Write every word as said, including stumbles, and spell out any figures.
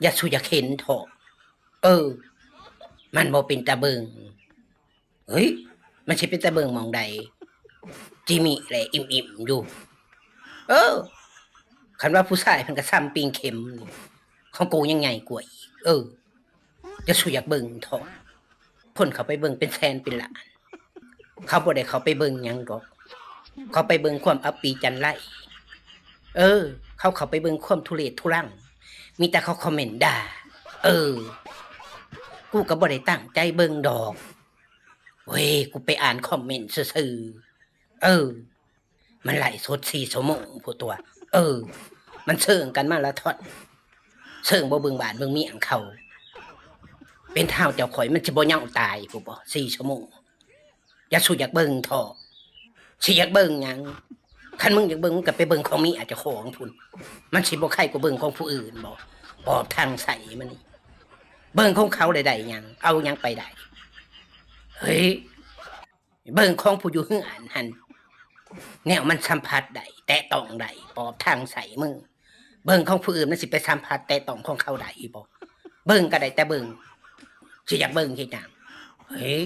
อย่าสู่อยากเห็นเถาะ เออ มันบ่เป็นตาเบิ่ง เฮ้ย มันสิเป็นตาเบิ่งหม่องใด จิมิแหละอิ่มๆอยู่ เออ คันว่าผู้ชายเพิ่นก็ส่ำปิงเข็มนี่ ของกูยังใหญ่กว่าอีก เออ อย่าสู่อยากเบิ่งเถาะ คนเขาไปเบิ่งเป็นแสนเป็นล้าน เขาบ่ได้เขาไปเบิ่งหยังดอก เขาไปเบิ่งความอับปีจันไร เออ เขาเขาไปเบิ่งความทุเรศทุรัง มีแต่เขาคอมเมนต์ด่า เออ กูก็บ่ได้ตั้งใจเบิ่งดอก เว้ย กูไปอ่านคอมเมนต์ซื่อๆ เออ มันไลฟ์สดสี่ชั่วโมงพู้นตั่ว เออ มันเซิงกันมาละท่อน เซิงบ่เบิ่งบ้านเบิ่งเมียงเขา เป็นท้าวเจ้าข่อยมันสิบ่เหงาตายพู้นบ่ สี่ชั่วโมง อย่าสู่อยากเบิ่งเถาะ สิอยากเบิ่งหยัง คันมึงอยากเบิ่งมึงก็ไปเบิ่งของเมียเจ้าของพู้น มันสิบ่ไคกว่าเบิ่งของผู้อื่นบ่ ปอบทางใสมันนี่ เบิ่งของเขาได้ได้หยัง เอาหยังไปได้ เฮ้ย เบิ่งของผู้อยู่เฮือนหั่น แนวมันสัมผัสได้ แตะต้องได้ ปอบทางใสมึง เบิ่งของผู้อื่นมันสิไปสัมผัสแตะต้องของเขาได้บ่ เบิ่งก็ได้แต่เบิ่ง สิอยากเบิ่งเฮ็ดหยัง เฮ้ย